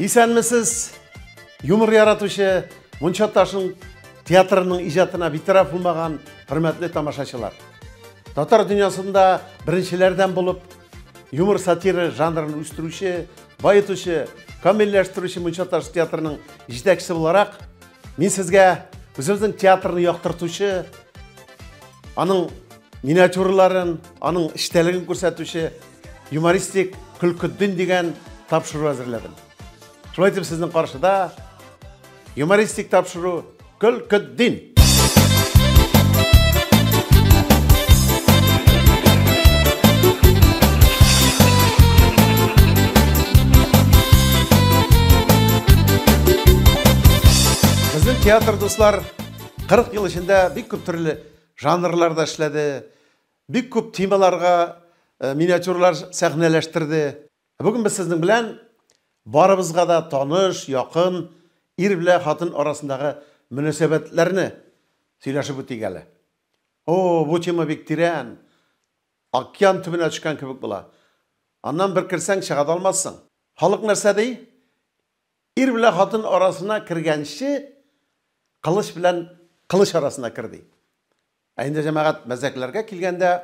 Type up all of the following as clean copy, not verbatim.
Исәнмесез, юмор яратучы, Мунча ташының театрының иҗатына битараф булмаган хөрмәтле тамашачылар. Татар дөньясында беренчеләрдән булып юмор сатира жанрын үстерүче, баетучы, камилләштерүче Мунча таш театрының җитәкчесе буларак, мин сезгә үзебезнең театрны яктыртучы, аның миниатюраларын, аның эчтәлеген күрсәтүче юмористик Көлкөддин дигән тапшыру әзерләдем. Шулай итеп сезнең каршыда юмористик тапшыру Көлкөддин. Безнең театр, дуслар, 40 ел эчендә бик күп төрле жанрларда эшләде, бик күп темаларга миниатюралар сәхнәләштерде. Бүген без сезнең белән барыбызга да таныш, якын ир белән хатын арасындагы мөнәсәбәтләрне сөйләшеп үтик әле. О, бу тема бик тирән. Океан төбенә төшкән кебек була. Аннан бер керсәң, чыга да алмассың. Халык нәрсә ди? Ир белән хатын арасына кергәнче, кылыч белән кылыч арасына кер ди. Ә инде җәмәгать мәзәкләргә килгәндә,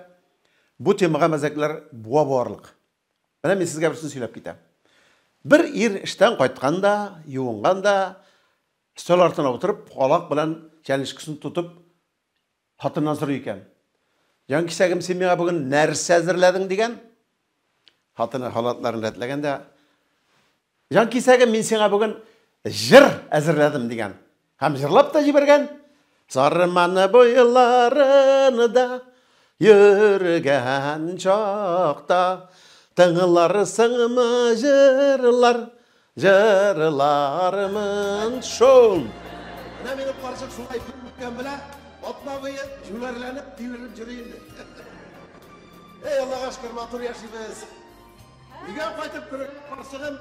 бу темага мәзәкләр буа буарлык. Менә мин сезгә берсен сөйләп китәм. Бер ир эштән кайткан да, юынган да, өстәл артына утырып, калак белән чәнечкесен тотып, хатыннан сорый икән. Җан кисәгем, син миңа бүген нәрсә әзерләдең дигән. Хатыны халатларын рәтләгән дә, Җан кисәгем, мин сиңа бүген җыр әзерләдем дигән. Һәм җырлап та җибәргән. Сарманы буйларында йөргән чакта тыңларсыңмы җырлар, җырлармын шул. Менә минем карчык шулай үткән белә, атна буе җүләрләнеп, тилереп йөри инде. Эй, Аллага шөкер, матур яшибез. Өйгә кайтып кереп, карчыгым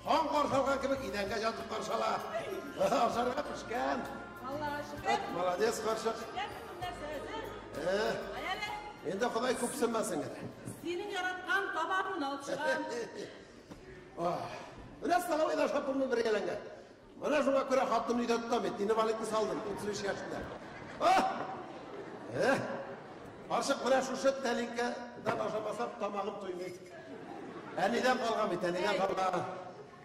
хан каршы алган кебек идәнгә ятып каршы ала. Ашарга пешкән. Аллага шөкер. Молодец, карчык. Пешкән, бөтен нәрсә әзер. Кая әле? Инде Ходай күпсенмәсен генә. Синең яраткан табагыңны алып чыгам. Менә столовыйда ашап булмый бергәләнгә. Менә шуңа күрә хатын өйдә тотам бит. Инвалидны салдым, 33 яшендә. Карчык, менә шушы тәлинкәдән ашамасам, тамагым туймый. Әнидән калган бит, әнидән калган.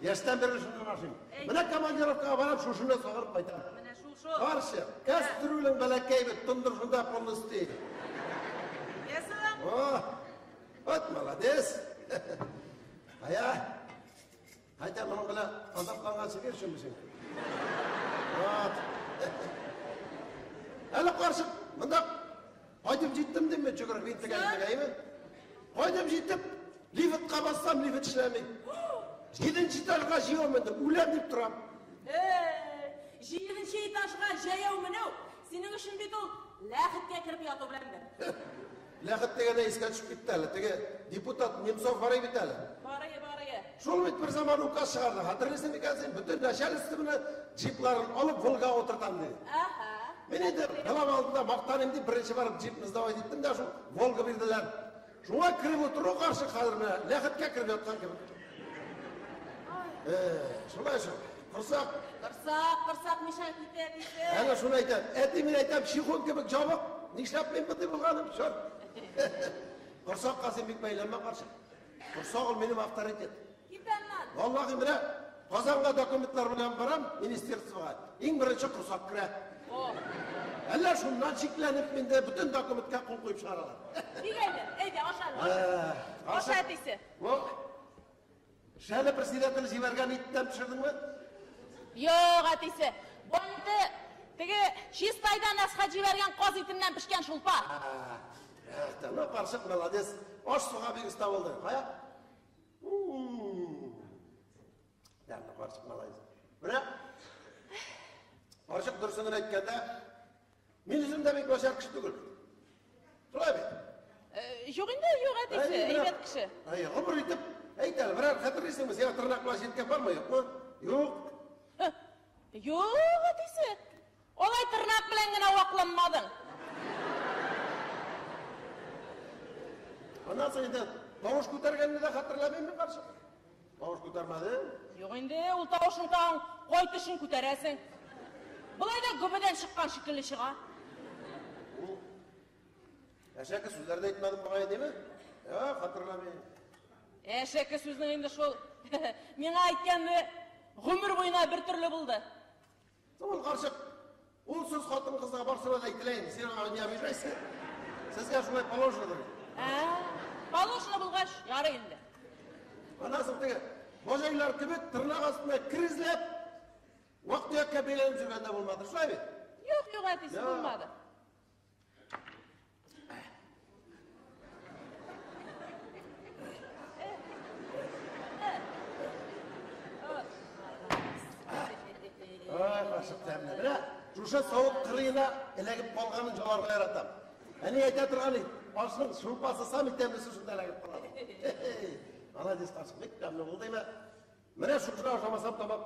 Яшьтән бирле шуннан ашыйм. Менә командировкага барам, шушыны сагынып кайтам. Менә шул шул. Карчык, кастрюлең бәләкәй бит, тондыр шунда полностью. Ясың. О, вот молодец. Ая. Хотя моның белән азапланган сигер өчен син. Вот. Әле карчык, монда кайтып җиттем дим мин, чүгер винтыга әйме? Кайтып җитеп, лифтка бассам, лифт эшләми. Җиденче этажга җәяү мендем, үләм дип торам. Җиденче этажга җәяү менү синең өчен бит ул ләхеткә кереп яту белән бер. Ләхет дигәндә искә төшеп китте әле. Теге депутат Немцов бар бит әле. Барые, барые. Шул бит бер заман указ чыгарды. Хәтерлисең микән син? Бөтен начальство менә джипларын алып Волга утыртам диде. Аһа. Мин инде голова алдында мактаныйм дип беренче барып джипны сдавать иттем дә шул Волга бирделәр. Шуңа кереп утыру каршы хәзер менә ләхеткә кереп яткан кебек. Шулай шул. Корсак. Корсак, корсак мешать итә дисең. Әнә шуны әйтәм. Әти мин әйтәм, чехол кебек җабык. Нишләп мин мондый булганым, черт. Корсакка син бик бәйләнмә, карчык. Корсак ул минем авторитет. Кит аннан. Валлаһи менә Казанга документлар белән барам, министерствога. Иң беренче корсак керә. Әллә шуннан шикләнеп миндә бөтен документка кул куеп чыгаралар. Бик әйбәт. Әйдә, аша әле, аша. Аша әтисе. Бу Шәле председатель җибәргән иттән пешердеңме? Юк, әтисе. Бу инде теге Чистайдан Әсхәт җибәргән каз итеннән пешкән шулпа. Ну, карчык, молодец. Аш суга бик оста булды. Кая? Тәмле карчык, молодец. Менә карчык дөресен генә әйткәндә, мин үзем дә бик начар кеше түгел. Шулай бит? Юк инде, юк әтисе, әйбәт кеше. Әй, гомер итеп, әйт әле, берәр хәтерлисеңме, сиңа тырнак белән җиткән бармы, юкмы? Юк. Юк, әтисе. Алай тырнак белән генә вакланмадың. Аннан соң инде тавыш күтәргәнне дә хәтерләмим мин, карчык. Тавыш күтәрмәдем. Юк инде, ул тавышың тагын кайтышын күтәрәсең. Болай да гөбедән чыккан шикелле чыга. Ул әшәке сүзләр дә әйтмәдем бугай, диме? Я, хәтерләмим. Әшәке сүзнең инде шул миңа әйткәнне гомер буена бер төрле булды. Соң ул карчык, ул сүз хатын-кызга барсына да әйтелә инде, син аңа не обижайся. Сезгә шулай положено. Ә, положено булгач, ярый инде. Аннан соң теге баҗайлар кебек тырнак астына кер эзләп, вак-төяккә бәйләнеп йөргән дә булмады, шулай бит? Юк, юк, әтисе булмады. Ай, карчык тәмле. Менә шушы савыт кырыена эләгеп калганын җаларга яратам. Әни әйтә торган иде, ашның шулпасы самый тәмлесе шунда эләгеп кала. Молодец, карчык, бик тәмле булды димә. Менә шушыны ашамасам тамак.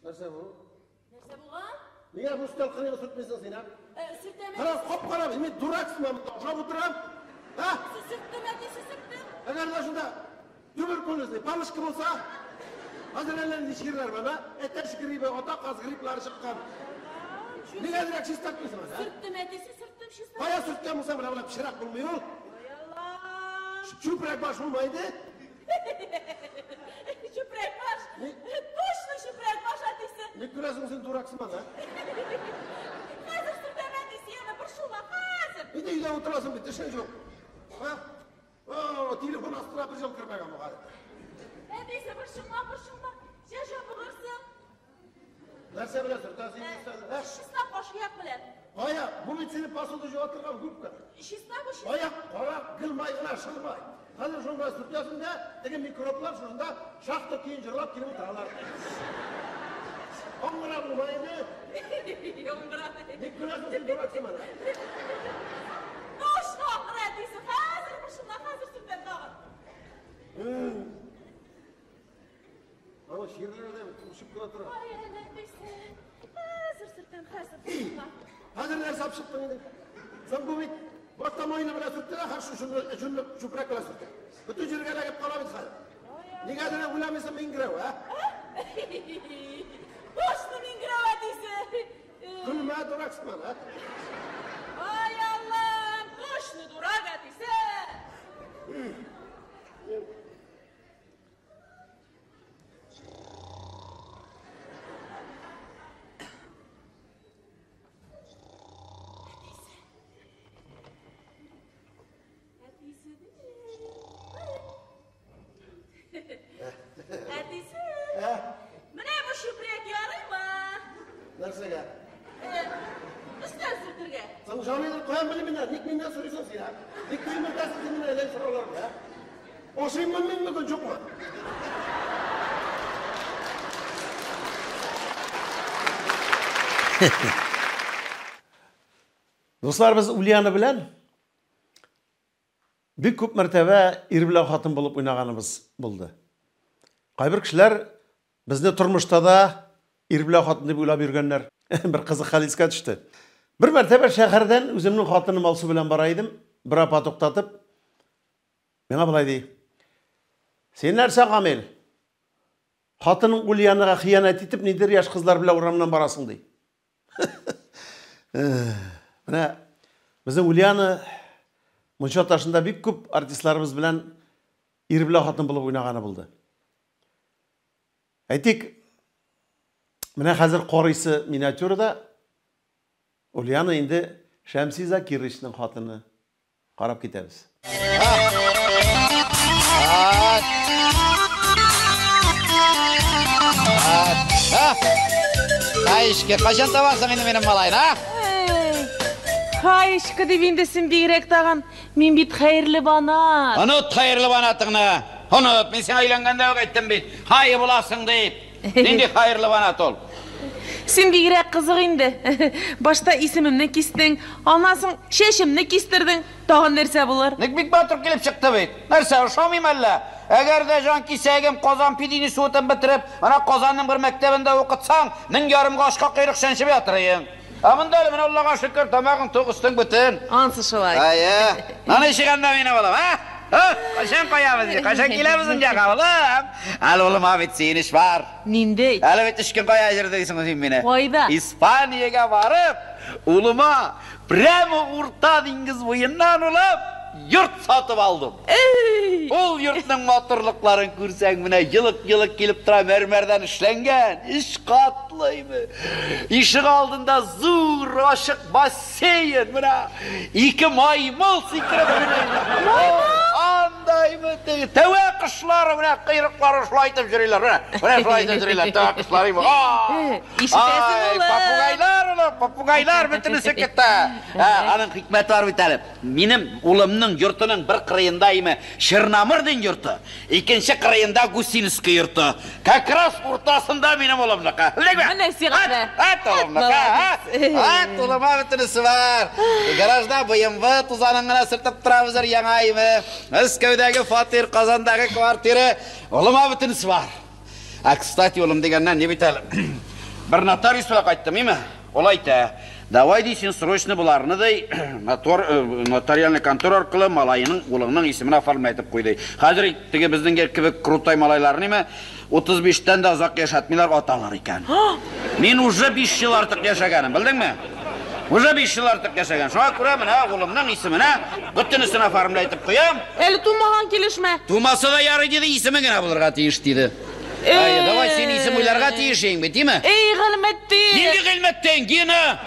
Нәрсә бу? Нәрсә булган? Нигә бу өстәл кырыена сөртмисең син, а? Сөртәм. Кара, кап-кара, мин дурак сыман монда ашап утырам. А? Сөрттем, әтисе, сөрттем. Әгәр дә шунда туберкулезный палочка булса, хәзер әллә нинди чирләр бар, а? Әтәч грибы, ата каз грипплары чыккан. Нигә әзрәк чистартмыйсың әле, а? Сөрттем, әтисе, сөрттем, чиста. Кая сөрткән булса, менә болай пычрак булмый ул. Ай, Аллам. Чүпрәк баш булмый иде. Чүпрәк баш. Точно чүпрәк баш, әтисе. Ник күрәсең син дурак сыман, а? Хәзер сөртәм, әтисе, яме, борчылма, хәзер. Инде өйдә утырасың бит, эшең юк. А? О, телефон астына бер ел кермәгән бу хәзер. Әтисе, борчылма, борчылма. Җә булырсың. Нәрсә белән сөртәсең инде өстәлне, а? Чиста кашыяк белән. Кая, бу бит синең посуда җуа торган губка. Чиста бу, чиста. Кая, кара, гел май гына, шылмай. Хәзер шунда сөртәсең дә, теге микроблар шунда шахта көен җырлап килеп утыралар. Аңгыра булма инде. Яңгыра. Ник көләсең син дурак сыман, а? Точно аңгыра, әтисе. Хәзер борчылма, хәзер сөртәм тагын. Ана чирләр дә очып кына тора. Ай, әтисе. Хәзер сөртәм, хәзер борчылма. Хәзер нәрсә алып чыктың инде? Соң бу бит башта майны белән сөртте дә, хәзер шушыны җүнле чүпрәк белән сөртә. Бөтен җиргә эләгеп кала бит хәзер. Нигә генә уйламыйсың миңгерәү, а? Точно миңгерәү, әтисе. Көлмә, дурак сыман, а? Ай, Аллам, точно дурак, әтисе. Әтисе. Әтисе. Менә бу чүпрәк ярыймы? Нәрсәгә? Өстәл сөртергә. Соң җаныйны каян белим мин, ник миннән сорыйсың син, а? Ник тилмертәсең син мине әллә сораулар белән, а? Ашыйммы мин бүген, юкмы? Дуслар, без Ульяна белән бик күп мәртәбә ир белән хатын булып уйнаганыбыз булды. Кайбер кешеләр безне тормышта да ир белән хатын дип уйлап йөргәннәр. Бер кызык хәл искә төште. Бер мәртәбә шәһәрдән үземнең хатыным Алсу белән бара идем. Бер апа туктатып, миңа болай ди: Син нәрсә, Камил? Хатының Ульянага хыянәт итеп, ниндидер яшь кызлар белән урамнан барасың, ди. Менә безнең Ульяна Мунча ташында бик күп артистларыбыз белән ир белән хатын булып уйнаганы булды. Әйтик, менә хәзер карыйсы миниатюрада Ульяна инде Шәмси Закировичның хатыны. Карап китәбез. Хаишка, кайчан табасың инде минем малайны, а? Хаишка дип инде син бигрәк тагын. Мин бит Хәерлебанат. Оныт Хәерлебанатыңны. Оныт, мин сиңа өйләнгәндә үк әйттем бит. Хай буласың дип. Нинди Хәерлебанат ул? Син бигрәк кызык инде. Башта исемемне кистең, аннан соң чәчемне кистердең. Тагын нәрсә булыр? Ник бик матур килеп чыкты бит. Нәрсә, ошамыйм әллә? Әгәр дә җан кисәгем Казан педине суытып бетереп, ана Казанның бер мәктәбендә укытсаң, 1500 ашка койрык чәнчеп ятырыең. Ә монда әле менә Аллага шөкер, тамагың тук, өстең бөтен. Ансы шулай. Әйе. Аны ишегәндә мине балам, а? Кайчан каябыз, кайчан киләбез инде, улым? Әле улым, бит сөенеч бар. Нинди? Әле бит өч көн кая җырды дисең син мине? Кайда? Испаниягә барып, улыма прямо Урта диңгез буеннан улым йорт сатып алдым. Ул йортның матурлыкларын күрсәң, менә елык-елык килеп тора, мәрмәрдән эшләнгән, өч катлы. Ишек алдында зур ачык бассейн, менә ике маймыл сикереп йөри. Маймыл? Андаймы? Тәвә кошлары менә койрыклары шулай итеп йөриләр. Менә шулай итеп йөриләр, тәвә кошлары. Ишетәсең, улым? Попугайлар, улым, попугайлар бөтенесе китә. Аның хикмәте бар бит әле. Минем улымның йортының бер кырыенда име Черномырдин йорты, икенче кырыенда Гусинский йорты. Как раз уртасында минем улымныкы. Менә сиңа да. Әт улымныкы. Әт улыма бөтенесе бар. Гаражда BMW тузанын гына сөртеп торабыз яңа име. Мәскәүдәге фатир, Казандагы квартира, улыма бөтенесе бар. А, кстати, улым дигәннән ни бит әле. Бер нотариус белән кайттым, име? Ул әйтә: "Давай ди син срочно боларны ди, нотариальный контор аркылы малайының, улыңның исемен оформлять итеп куй ди. Хәзер теге безнең кебек крутой малайларны име 35-тән дә озак яшәтмиләр, аталар икән. Мин уже 5 ел артык яшәгәнем, белдеңме? Уже 5 ел артык яшәгән. Шуңа күрә менә улымның исеменә бөтенесен оформлять итеп куям. Әле тумаган килешмә. Тумаса да ярый диде, исеме генә булырга тиеш диде. Ай, давай син исем уйларга тиешең бит, димме? Эй, Гыйльметдин! Нинди Гыйльметдин? Гена!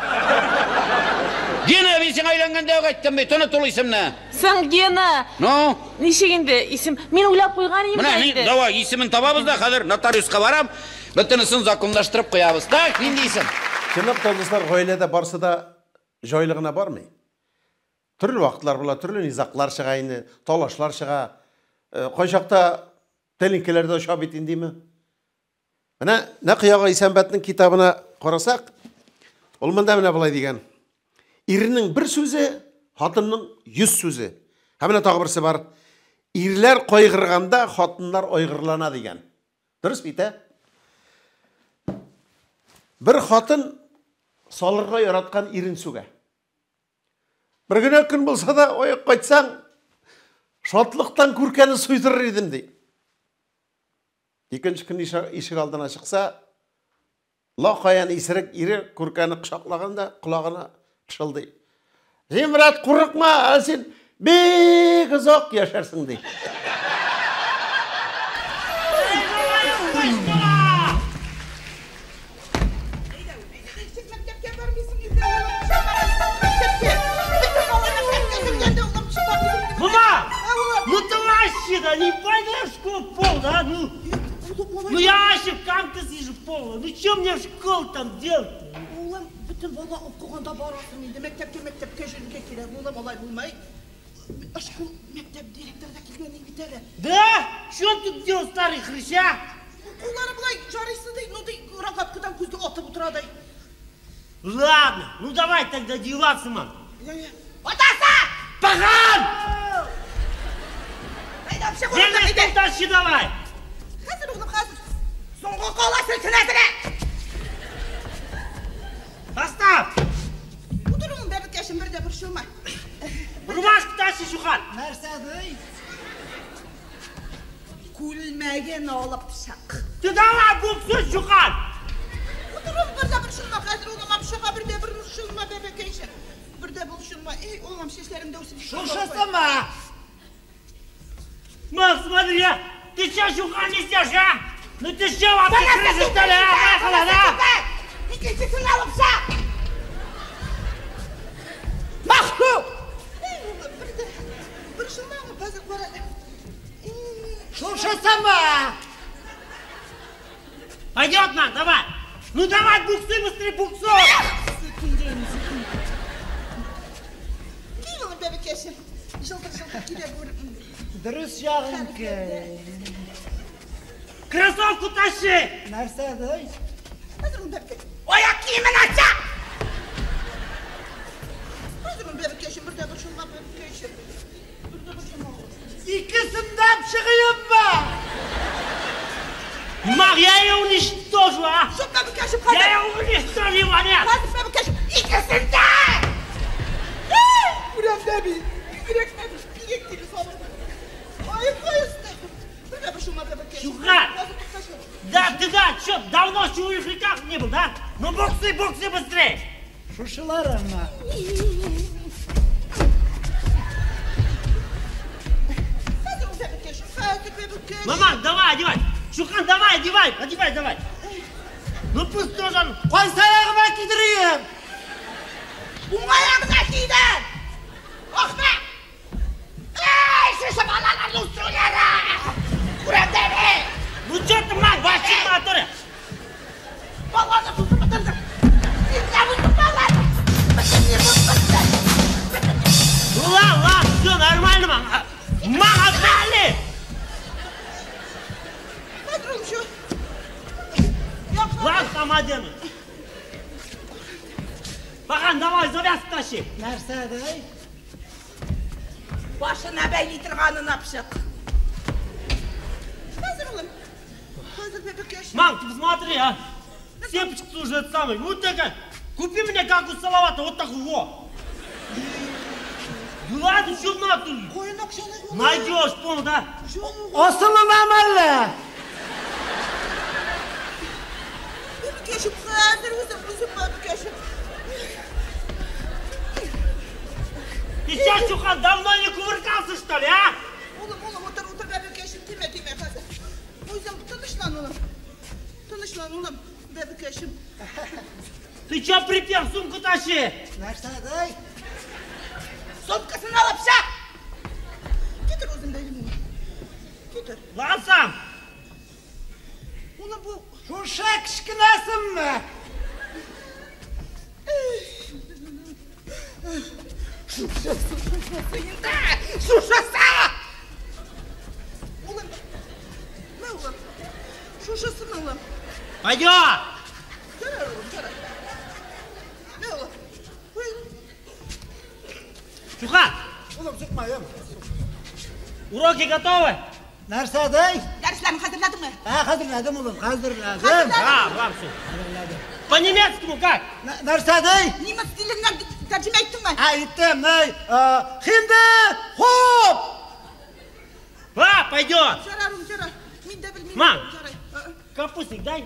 Гена, мин сиңа өйләнгәндә үк әйттем бит, оныт ул исемне. Соң, Гена! Ну? Ничек инде исем? Мин уйлап куйган идем Менә, инде. Давай, исемен табабыз да, хәзер нотариуска барам, бөтенесен законлаштырып куябыз. Так, нинди исем? Чынлап та, дуслар, гаиләдә барсы да җайлы гына бармый. Төрле вакытлар була, төрле низаклар чыга инде, талашлар чыга. Кайчакта тәлинкәләр дә оча бит индеме? Менә Нәкый ага Исәнбәтнең китабына карасак, ул монда менә болай дигән. Ирнең бер сүзе, хатынның 100 сүзе. Һәм менә тагы берсе бар. Ирләр кайгырганда хатыннар айгырлана дигән. Дөрес бит, ә? Бер хатын салырга яраткан ирен сүгә. Бер генә көн булса да аяк кайтсаң, шатлыктан күркәне суйдырыр идем ди. Икенче көн ишек алдына чыкса, лакаян исерек ире күркәне кочаклаган да колагына пышылдый. Син, брат, курыкма, әле син бик озак яшәрсең ди. Мама! Ну ты вообще, да не пойдешь в школу пол, да? Ну я вообще в камке сижу пол. Ну что мне в школу там делать-то? Улым, бөтен бала укыганда барасың инде. Мәктәпкә, мәктәпкә йөрергә кирәк. Улым, алай булмый. Школ, мәктәп директоры да килгән бит әле. Да? Что он тут делал, старый хрыщ, а? Куллары болай жарыйсы ди, ну ди, рогаткадан күзгә атып утыра ди. Ладно, ну давай тогда деваться, мам. Атасы! Пахан! Әйдә, пешек Верни стул тащи давай! Хәзер, улым, хәзер. Соңга каласың син. Поставь! Утыр, улым, бәбекәшем, бер дә борчылма. Рубашку тащи, Шухан! Нәрсә ди? Күлмәген алып чык. Ты давай буксуй, Шухан! Утыр, улым, бер дә борчылма. Хәзер, улым, апшыга бер дә борчылма, бәбекәшем. Бер дә борчылма. Эй, улым, чәчләрең дә үсеп. Шушысымы? Мам, смотри, а! Ты че, Шухан, несешь, а? Ну ты че вообще крыша, что ли, а? Поехала, да? Икенчесен алып чык. Махлук! Эй, улым, бер дә борчылма, улым, хәзер кара. Шушысымы? Пойдет нам, давай! Ну давай, буксуй быстрее, буксуй! Кил, улым, бәбекәшем. Жылтыр-жылтыр килә бу. Дөрес ягын. Кроссовку тащи! Нәрсә ди? Хәзер, улым, бәбекәшем. Аяк киемен ача! Хәзер, улым, бәбекәшем, бер дә борчылма, бәбекәшем. Бер дә борчылма. Икесен дә чыгыйммы? Мам, я ее уничтожу, а! Юк, бәбекәшем, Я хәзер. ее уничтожу, нет! Хәзер, бәбекәшем, икесен дә! Күрәм дә бит. Бигрәк тә бигрәк теле салып. Шуха! Да, ты да, чё, давно в чужих реках не был, да? Ну боксы, боксы быстрее! Шушыларыңа. Мама, давай, одевай! Шухан, давай, одевай! Одевай, давай! Ну пусть тоже он... Кайсы аягыма кидерим? Уң аягына кидер! Ахмак! Эй, шушы балаларны үстерүләре! Күрәм дә мин! Ну чё ты, мать, вообще моторы? Баланы бозып бетердең! Син дә бөтен баланы! Ну ладно, ладно, все нормально, мам! Мам, отдали! Ладно, сам одену. Пахан, давай, завязку тащи. Нәрсә ди? Башына бәйли торганын апчык. Хәзер, улым. Хәзер бәбекәш. Мам, ты посмотри, а. Сепочка уже это самый. Вот такая. Купи мне как у Салавата, вот такую, во. Ну ладно, что на тут? Найдешь, понял, да? Асылынам әллә? Бәбекәшем, хәзер үзем, үзем, бәбекәшем. Ты сейчас, Чухан, давно не кувыркался, что ли, а? Улым, улым, утыр, утыр, бәбекәшем, тимә, тимә, хәзер. Үзем, тынычлан, улым. Тынычлан, улым, бәбекәшем. Ты чё припер, сумку тащи? Нәрсә ди? Сумкасын алып чык! Китер үзем бәйлим, улым. Китер. Ладно сам. Улым, бу... Шушы кечкенәсенме? Шушысы, шушысы инде! Шушысы! Улым, мә, улым. Шушысын, улым. Пойдёт! Ярар, улым, ярар. Мә, улым. Куй. Чухан! Улым, сукмаем. Уроки готовы? Нәрсә ди? Дәресләрне хәзерләдеңме? Ә, хәзерләдем, улым, хәзерләдем. Да, ладно, все. По-немецкому как? Нәрсә ди? Немец теленнән тәрҗемә иттеңме? Ә, иттем, ни? Хинде, хоп! А, пойдет! Ярар, улым, ярар. Мин дә белмим. Мам! Ярар. Капустник дай.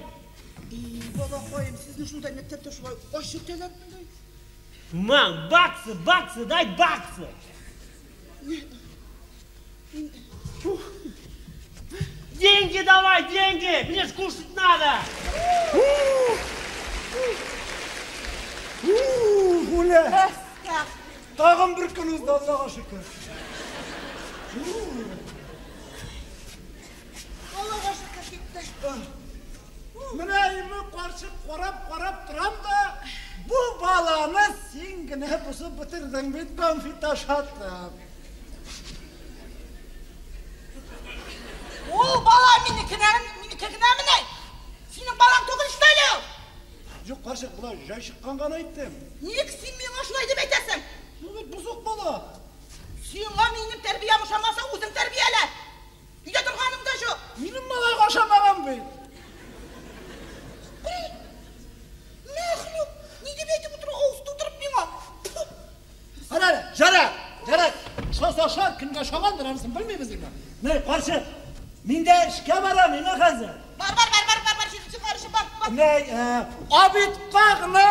И, балакаем, сезне шундай мәктәптә шулай ач йөртәләр монда. Мам, баксы, баксы, дай баксы. Деньги давай, деньги! Мне ж кушать надо! Гуля! Тагын бер көн узды, Аллага шөкер. Аллага шөкер китте. Менә име карчык карап-карап торам да, бу баланы син генә бозып бетердең бит, конфет ашатып. Ул бала минеке генәмени? Синең балаң түгел что ли ул? Юк, карчык, болай җай чыккан гына әйттем. Ник син миңа шулай дип әйтәсең? Ну бит бозык бала. Сиңа минем тәрбиям ошамаса, үзең тәрбиялә. Өйдә торганым да юк. Минем малайга ошамаган бит. Мәхлук, ни дип әйтеп утыра, авыз тутырып миңа? Ара, жарар, жарар. Ошаса ошар, кемгә ошагандыр, анысын белмибез инде. Ни, карчык, мин дә эшкә барам, инде хәзер. Бар, бар, бар, бар, бар, бар, чыгар, бар, бар. Ни, обедка гына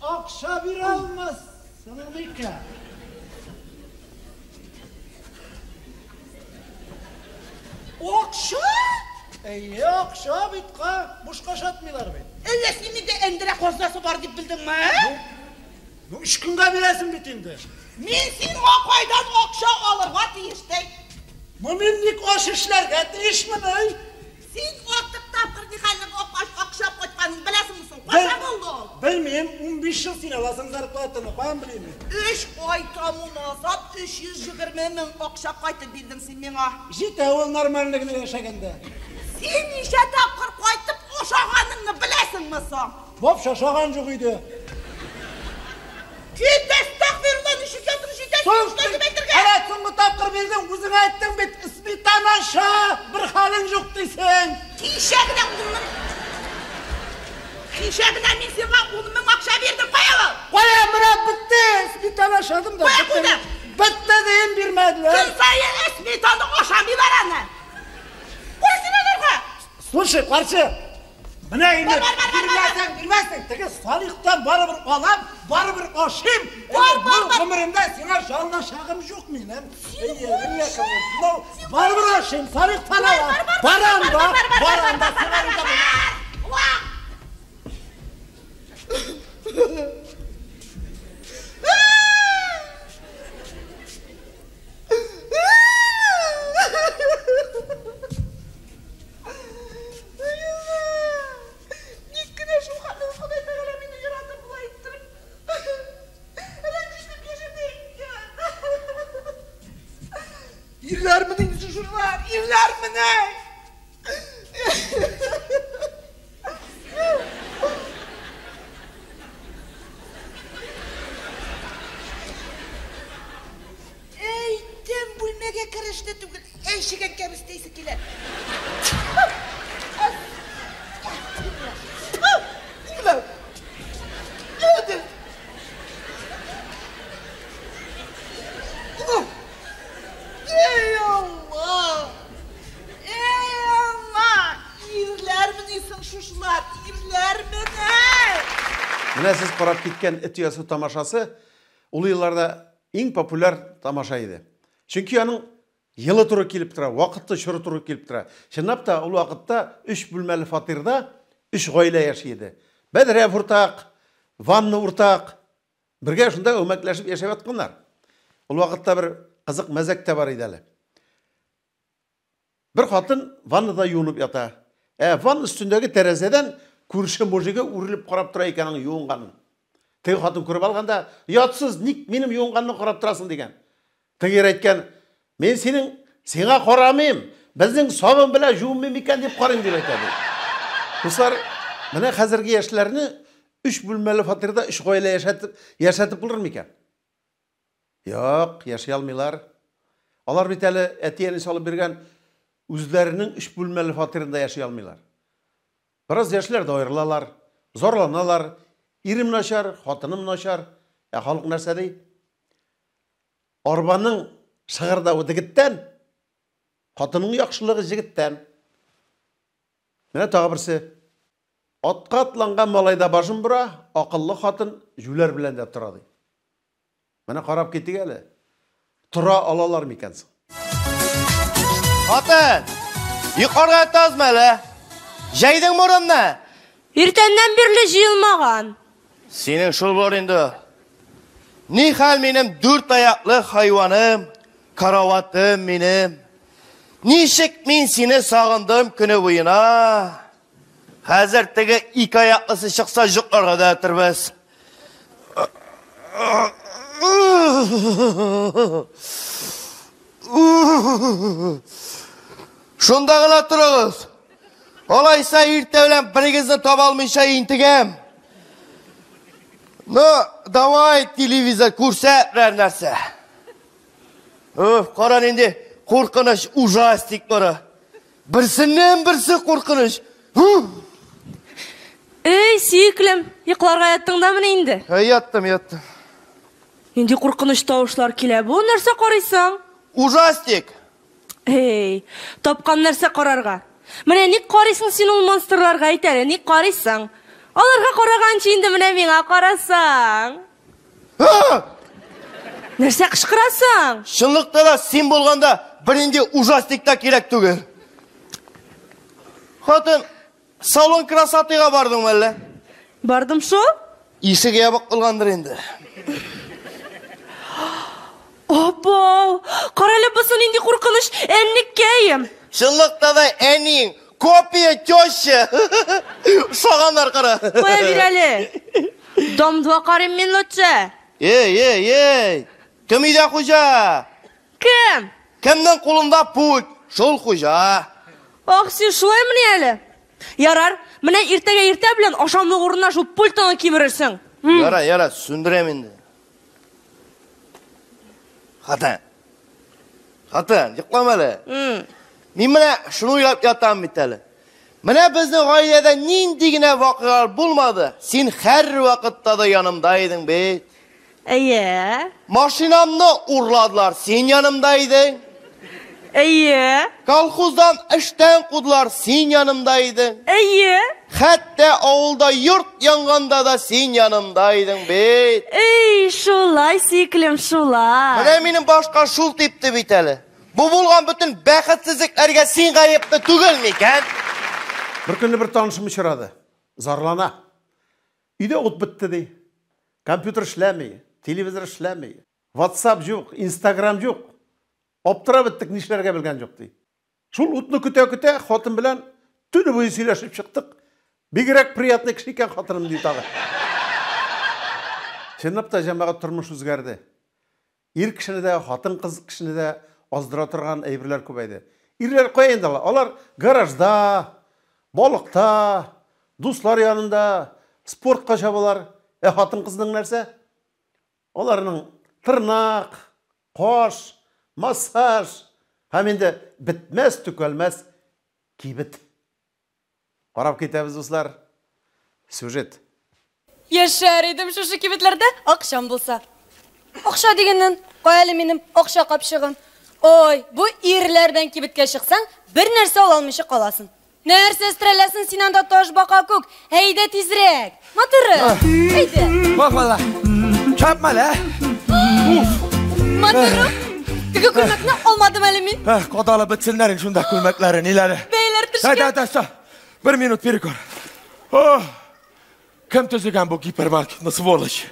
акча бирә алмассың микән? Акча? Әйе, акча обедка, бушка ашатмыйлар бит. Әллә син миндә әндерә казнасы бар дип белдеңме? Ну, өч көнгә бирәсең бит инде. Мин сиңа кайдан акча алырга тиеш ди? Ну, мин ник аш эшләргә тиешмен, әй? Син артык тапкыр нихәлнең акча кайтканын беләсеңме соң? Кайчан булды ул? Белмим, 15 ел син аласың зарплатаны, каян белим мин? 3 ай тому назад 320 мең акча кайтып бирдең син миңа. Җитә ул нормальный генә яшәгәндә. Син ничә тапкыр кайтып ашаганыңны беләсеңме соң? Вообще ашаган юк иде. Кит, әстәгъфирулла, ничек ятып җитәсең шулай дип әйтергә? Әнә, соңгы тапкыр бирдең, үзең әйттең бит, сметана аша, бер хәлең юк дисең. Кичә генә 10 мең. Кичә генә мин сиңа 10 мең акча бирдем, кая ул? Кая, менә бетте, сметана ашадым да. Кая куйдың? Бетте дим, бирмәделәр. Көн саен сметана ашамыйлар аны. Куй син аларга. Слушай, карчык, менә инде Бар, бар, бар, бар, бирмәсәң, бирмәсең, теге Салихтан барыбер алам, барыбер ашыйм. Бар, бар, Бу бар. гомеремдә сиңа жалыначагым юк минем. Барыбер ашыйм, Салихтан алам. Барам да, барам да, сиңа риза булам. Вах! Ник кенә шул хәтле Ходай Тәгалә мине яратып болай иттереп рәнҗетеп яшәтә икән. Ирләрмени инде шушылар, ирләрмени? Әйтем, бүлмәгә кереште түгел, әчегән кәбестә исе килә. Ey Allah! Ey Allah! Ирләрмени соң шушылар, ирләрмени? Менә сез карап киткән Эт оясы тамашасы ул елларда иң популяр тамаша иде. Чөнки аның елы туры килеп тора, вакыты, чоры туры килеп тора. Чынлап та ул вакытта өч бүлмәле фатирда өч гаилә яши иде. Бәдрәф уртак, ванна уртак. Бергә шунда әүмәкләшеп яшәп ятканнар. Ул вакытта бер кызык мәзәк тә бар иде әле. Бер хатын ваннада юынып ята. Ә ванна өстендәге тәрәзәдән күрше мужигы үрелеп карап тора икән аның юынганын. Теге хатын күреп алганда, ятсыз, ник минем юынганны карап торасың дигән. Теге ир әйткән, мин синең сиңа карамыйм, безнең сабын белән жуынмыйм икән дип карыйм дип әйтә ди. Дуслар, менә хәзерге яшьләрне өч бүлмәле фатирда өч гаилә яшәтеп булыр микән? Юк, яши алмыйлар. Алар бит әле әти-әнисе алып биргән үзләренең өч бүлмәле фатирында яши алмыйлар. Бераз яшьләр дә аерылалар, зарланалар. Ирем начар, хатыным начар. Ә халык нәрсә ди? Арбаның шыгырдавы дегеттән, хатынның яхшылыгы җегеттән. Менә тагы берсе. Атка атланган малай да башын бора, акыллы хатын җүләр белән дә тора ди. Менә карап китик әле. Тора алалар микән соң? Хатын, йокларга ятасызмы әле? Җәйдең морынны? Иртәннән бирле җыелмаган. Синең шул бар инде. Ни хәл минем дүрт аяклы хайваным, караватым минем. Ничек мин сине сагындым көне буена. Хәзер теге ике аяклысы чыкса йокларга да ятырбыз. Шунда гына торыгыз. Алайса иртә белән берегезне таба алмыйча интегәм. Ну, давай телевизор күрсәт берәр нәрсә. Уф, кара нинди куркыныч ужастик бары. Берсеннән берсе куркыныч. Эй, сөеклем, йокларга яттың дамыни инде? Әй, яттым, яттым. Нинди куркыныч тавышлар килә бу? Нәрсә карыйсың? Ужастик. Эй, тапкан нәрсә карарга. Менә ник карыйсың син ул монстрларга, әйт әле, ник карыйсың? Аларга караганчы инде менә миңа карасаң. Нәрсә кычкырасың? Чынлыкта да син булганда бернинди ужастик та кирәк түгел. Хатын, салон красотыга бардың әллә? Бардым шул. Ишеге ябык кылгандыр инде. Апау, карале бусы нинди куркыныч, әннекәем. Чынлыкта да әниең копия теща. Ошаганнар кара. Кая бир әле. Дом-2 карыйм мин лучше. Эй, эй, эй. Кем өйдә хуҗа? Кем? Кемнең кулында пульт? Шул хуҗа. Ах, син шулаймыни әле? Ярар, менә иртәгә иртә белән ашамлык урынына шул пультыңны кимерерсең. Яра, яра, сүндерәм инде. Хатын. Хатын, йоклама әле. Мин менә шуны уйлап ятам бит әле. Менә безнең гаиләдә нинди генә вакыйгалар булмады, син һәрвакытта да янымда идең бит. Әйе. Машинамны урладылар, син янымда идең. Әйе. Колхоздан эштән кудылар, син янымда идең. Әйе. Хәтта авылда йорт янганда да син янымда идең бит. Эй, шулай, сөеклем, шулай. Менә минем башка шул типте бит әле. Бу булган бөтен бәхетсезлекләргә син гаепле түгел микән? Бер көнне бер танышым очрады. Зарлана. Өйдә ут бетте ди. Компьютер эшләми, телевизор эшләми. WhatsApp юк, Instagram юк. Аптырап беттек, нишләргә белгән юк ди. Шул утны көтә-көтә хатын белән төне буе сөйләшеп чыктык. Бигрәк приятный кеше икән хатыным ди тагы. Чынлап та җәмәгать тормыш үзгәрде. Ир кешене дә, хатын-кыз кешене дә аздыра торган әйберләр күбәйде. Ирләр кая инде алар? Алар гаражда, балыкта, дуслар янында, спортка чабалар. Ә хатын-кызның нәрсә? Аларның тырнак, каш, массаж һәм инде бетмәс төкәлмәс кибет. Карап китәбез, дуслар. Сюжет. Яшәр идем шушы кибетләрдә, акчам булса. Акча дигәннән, кая әле минем акча капчыгым? Ой, бу ирләрдән кибеткә чыксаң, бер нәрсә ала алмыйча каласың. Нәрсә өстерәләсең син анда таш бака күк? Әйдә тизрәк. Матурым, әйдә. Бак бала. Чапма лә. Уф. Матурым, теге күлмәкне алмадым әле мин. Эх, кадалып бетсеннәр инде шунда күлмәкләре, ниләре. Бәяләр төшкән. Әйдә, әйдә, стой. Бер минут перекур. Ох. Кем төзегән бу гипермаркетны, сволочь?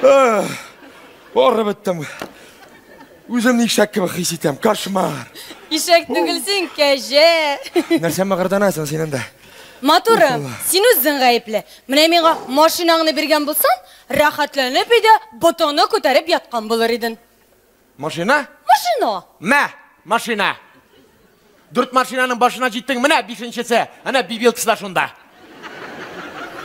Арып беттем. Үземне ишәк кебек хис итәм. Кошмар. Ишәк түгел син, кәҗә. Нәрсә мыгырданасың син анда? Матурым, син үзең гаепле. Менә миңа машинаңны биргән булсаң, рәхәтләнеп өйдә ботыңны күтәреп яткан булыр идең. Машина? Машина. Мә, машина. Дүрт машинаның башына җиттең, менә бишенчесе. Әнә бибилкасы да шунда.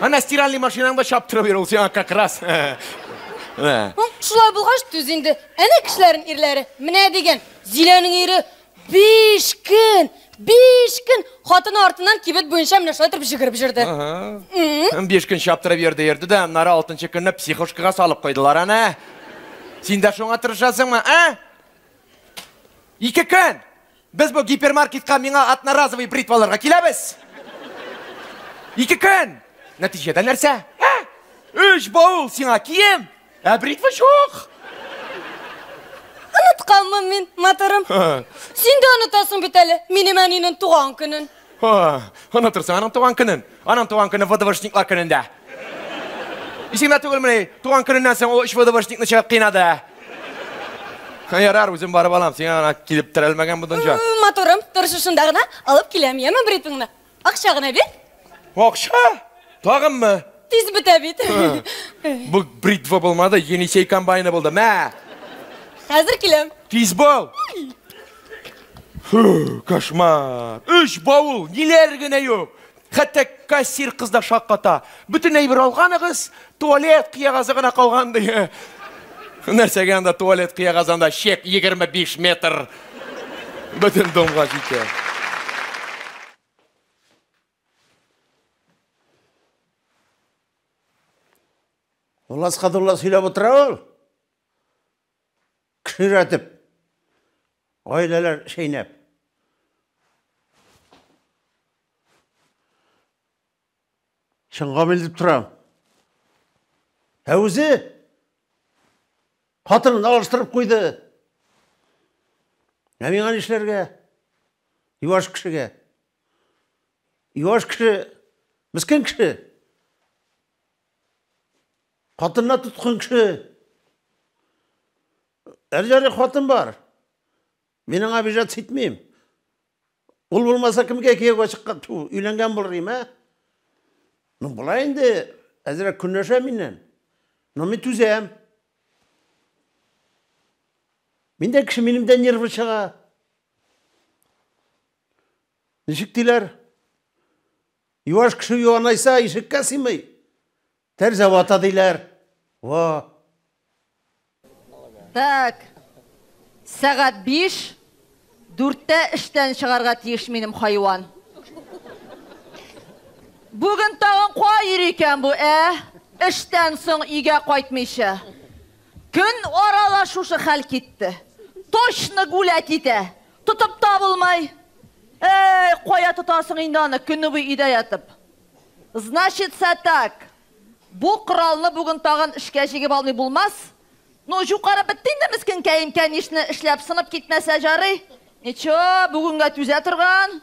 Әнә стиральный машинаң да чаптырып йөр, ул сиңа как раз. Менә. Шулай булгач, түз инде. Әнә кешеләрнең ирләре. Менә дигән, Зиләнең ире 5 көн, 5 көн хатыны артыннан кибет буенча менә шулай торып җигереп йөрде. Ага. 5 көн чаптырып йөрде, йөрде дә, аннары 6 көнне психушкага салып куйдылар әнә. Син дә шуңа тырышасыңмы, ә? 2 көн! Без бу гипермаркетка миңа одноразовый бритва алырга киләбез. 2 көн! Нәтиҗәдә нәрсә? Ә? 3 баул сиңа кием, ә бритва юк. Онытканмын мин, матурым. Син дә онытасың бит әле минем әнинең туган көнен. Онытырсың аның туган көнен. Аның туган көне ВДВшниклар көнендә. Исеңдә түгелмени, туган көненнән соң ул 3 ВДВшникны чыгып кыйнады. Ярар, үзем барып алам, сиңа гына килеп терәлмәгән бу дөнья. Матурым, тор шушында гына, алып киләм, яме бритваңны. Акча гына бир. Акча? Тагынмы? Тиз бетә бит. Бу бритва булмады, Енисей комбайны булды. Мә! Хәзер киләм. Тиз бул! Фу, кошмар. 3 баул, ниләр генә юк. Хәтта кассир кыз да шакката. Бөтен әйбер алганыгыз, туалет кыягазы гына калган ди. Нәрсәгә анда туалет кыягазы, анда чек 25 метр. Бөтен домга җитә. Уласка дула сөйләп утыра ул. Кеше өйрәтеп. Гаиләләр чәйнәп. Чынга дип торам. Ә үзе хатынын алыштырып куйды. Ә миңа нишләргә? Юаш кешегә. Юаш кеше, мескен кеше. Хатынына тоткын кеше. Әле хатын бар. Мин аңа обижаться итмим. Ул булмаса кемгә кияүгә чыккан, өйләнгән булыр идем, ә? Ну, болай инде әзрәк көнләшә миннән. Но мин түзәм. Мин дә кеше, минем дә нервы чыга. Ничек диләр? Юаш кеше юанайса, ишеккә сыймый. Тәрзә вата диләр. Во. Так. Сәгать 5, 4-тә эштән чыгарга тиеш минем хайван. Бүген тагын кая йөри икән бу, ә? Эштән соң өйгә кайтмыйча. Көн аралаш шушы хәл китте. Точно гулять итә. Тотып та булмай. Әй, кая тотасың инде аны, көне буе өйдә ятып. Значится так. Бу коралны бүген тагын эшкә җигеп алмый булмас. Ну, җукары бетте инде мескенкәем, кәнишне, эшләп сынып китмәсә жарый. Ничего, бүгенгә түзә торган.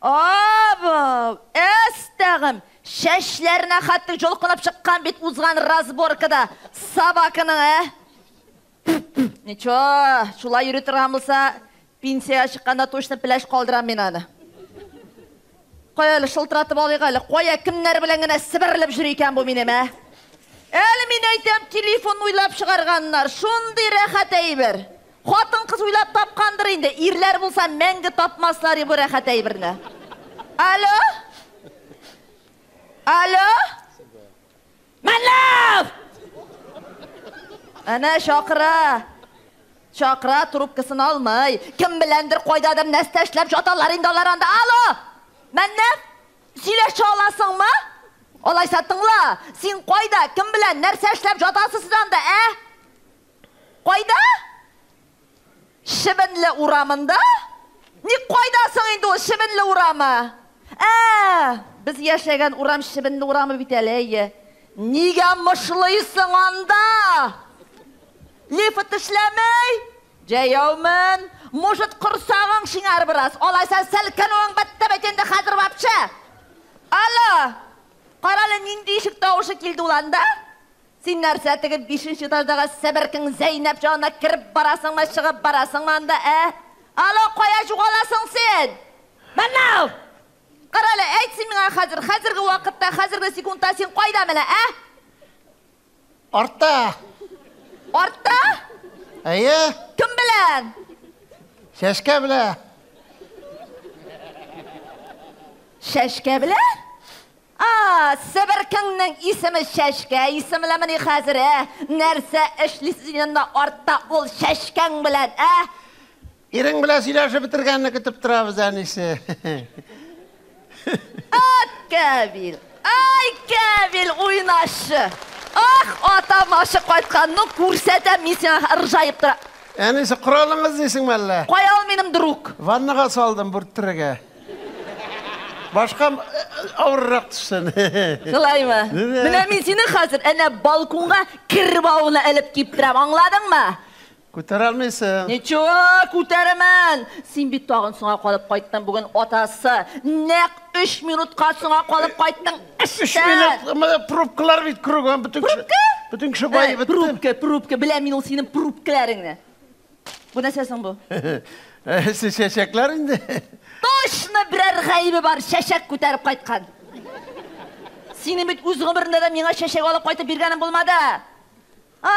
Абау, әстәгым, чәчләренә хәтле җолкынып чыккан бит узган разборкада собаканың, ә? Ничего, шулай йөри торган булса, пенсиягә чыкканда точно пеләш калдырам мин аны. Кая әле шылтыратып алыйк әле, кая кемнәр белән генә себерелеп йөри икән бу минем, ә? Әле мин әйтәм, телефон уйлап чыгарганнар, шундый рәхәт әйбер. Хатын-кыз уйлап тапкандыр инде, ирләр булса мәңге тапмаслар бу рәхәт әйберне. Алло? Алло? Мәннәф! Әнә чакыра. Чакыра, трубкасын алмый. Кем беләндер кайдадыр нәрсә эшләп жаталар инде алар анда. Алло! Мәннәф? Сөйләшә аласыңмы? Алайса тыңла. Син кайда, кем белән нәрсә эшләп жатасыз сез анда, ә? Кайда? Чебенле урамында? Ник кайда соң инде ул Чебенле урамы? Ә, без яшәгән урам Чебенле урамы бит әле, әйе. Нигә мышлыйсың анда? Лифт эшләмей? Җәяүмен. Может, корсагың шиңәр бераз. Алайса селкенүең бетте бит инде хәзер вообще. Алло! Карале, нинди ишек тавышы килде ул анда? Син нәрсә теге бишенче этаждагы себеркең Зәйнәп янына кереп барасыңмы, чыгып барасыңмы анда, ә? Алло, кая югаласың син? Мәннәү! Карале, әйт син миңа хәзер, хәзерге вакытта, хәзерге секундта син кайда менә, ә? Артта. Артта? Әйе. Кем белән? Чәчкә белән. Чәчкә белән? А, себеркеңнең исеме Чәчкә исемлемени хәзер, ә? Нәрсә эшлисез инде анда артта ул чәчкәң белән, ә? Ирең белән сөйләшеп бетергәнне көтеп торабыз, әнисе. Ат, Кәбил! Ай, Кәбил, уйнашы! Ах, атам ашы кайткан, ну күрсәтәм мин сиңа ыржаеп тора. Әнисе, коралыңыз дисеңме әллә? Кая ул минем друг? Ваннага салдым бүрттерергә. Башка авыррак төшсен. Шулаймы? Менә мин сине хәзер әнә балконга кер бавына элеп киптерәм, аңладыңмы? Күтәрә алмыйсың. Ничего, күтәрәмен. Син бит тагын соңа калып кайттың бүген, атасы. Нәкъ 3 минутка соңа калып кайттың эштән. 3 минут, менә пробкалар бит кругом, бөтен кеше. Пробка? Бөтен кеше бай бетте. Пробка, пробка, беләм мин ул синең пробкаларыңны. Бу нәрсә соң бу? Сез чәчәкләр инде. Точно берәр гаебе бар, чәчәк күтәреп кайткан. Синең бит үз гомереңдә дә миңа чәчәк алып кайтып биргәнең булмады. А,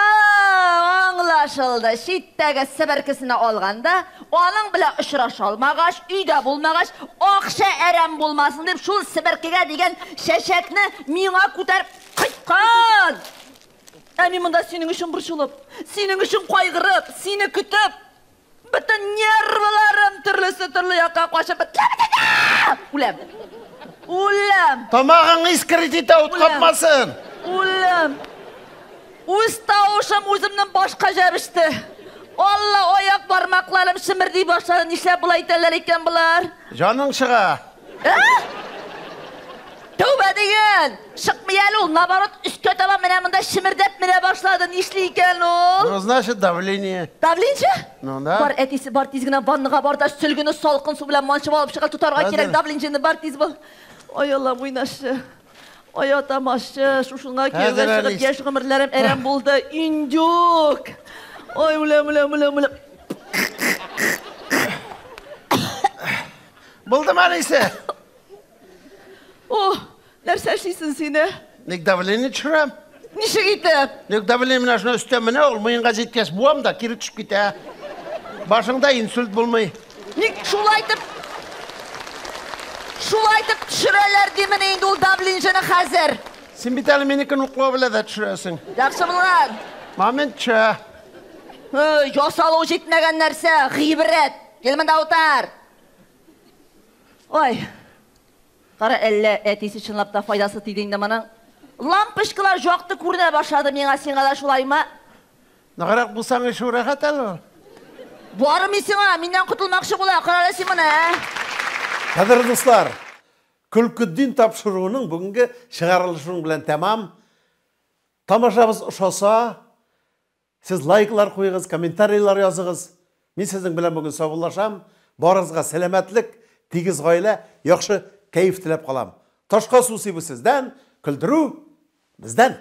аңлашылды. Читтәге себеркесенә алганда, аның белән очраша алмагач, өйдә булмагач, акча әрәм булмасын дип, шул себеркегә дигән чәчәкне миңа күтәреп кайткан. Ә мин монда синең өчен борчылып, синең өчен кайгырып, сине көтеп, бөтен нервларым төрлесе төрле якка качып бетте. Үләм. Үләм. Тамагың искерет итә, ут капмасын. Үләм. Үз тавышым үземнең башка җәбеште. Алла, аяк бармакларым чемерди башлады. Нишләп болай итәләр икән болар? Җаның чыга. Ә? Тәүбә диген! Чыкмый әле ул, наоборот, өскә таба менә монда чемердәп менә башлады. Нишли икән ул? Ну, значит, давление. Давление? Ну, да. Бар, әтисе, бар, тиз генә ваннага бар да сөлгене салкын су белән манчып алып чыга, тотарга кирәк давлениене, бар, тиз бул. Ай, Аллам, уйнашы. Ай, атамашы, шушыңа кияүгә чыгып, яшь гомерләрем әрәм булды. Индюк! Ай, үләм, үләм, үләм, үләм. Булдымы, әнисе? О, нәрсә эшлисең син, ә? Ник давление төшерәм? Ничек итеп? Ник давление менә шуны өстән менә, ул муенга җиткәч буам да кире төшеп китә. Башыңда инсульт булмый. Ник шулай итеп? Шулай итеп төшерәләр димени инде ул давлениене хәзер? Син бит әле минекен уклау белән дә төшерәсең. Яхшы булган. Момент төшә. Ясалу җитмәгән нәрсә, гыйбрәт. Кил монда утыр. Ой. Кара, әллә әтисе чынлап та файдасы тиде инде моның. Лампочкалар якты күренә башлады миңа, сиңа да шулаймы? Ныграк булсаң, эше рәхәт әле ул. Бармый сиңа, миннән котылмакчы була, кара әле син моны, ә? Кадерле дуслар, Көлкетдин тапшыруының бүгенге чыгарылышының белән тәмам. Тамашабыз ошаса, сез лайклар куегыз, комментарийлар языгыз. Мин сезнең белән бүген саубуллашам. Барыгызга сәламәтлек, тигез гаилә, яхшы кәеф теләп калам. Ташка су сибү сездән, көлдерү бездән.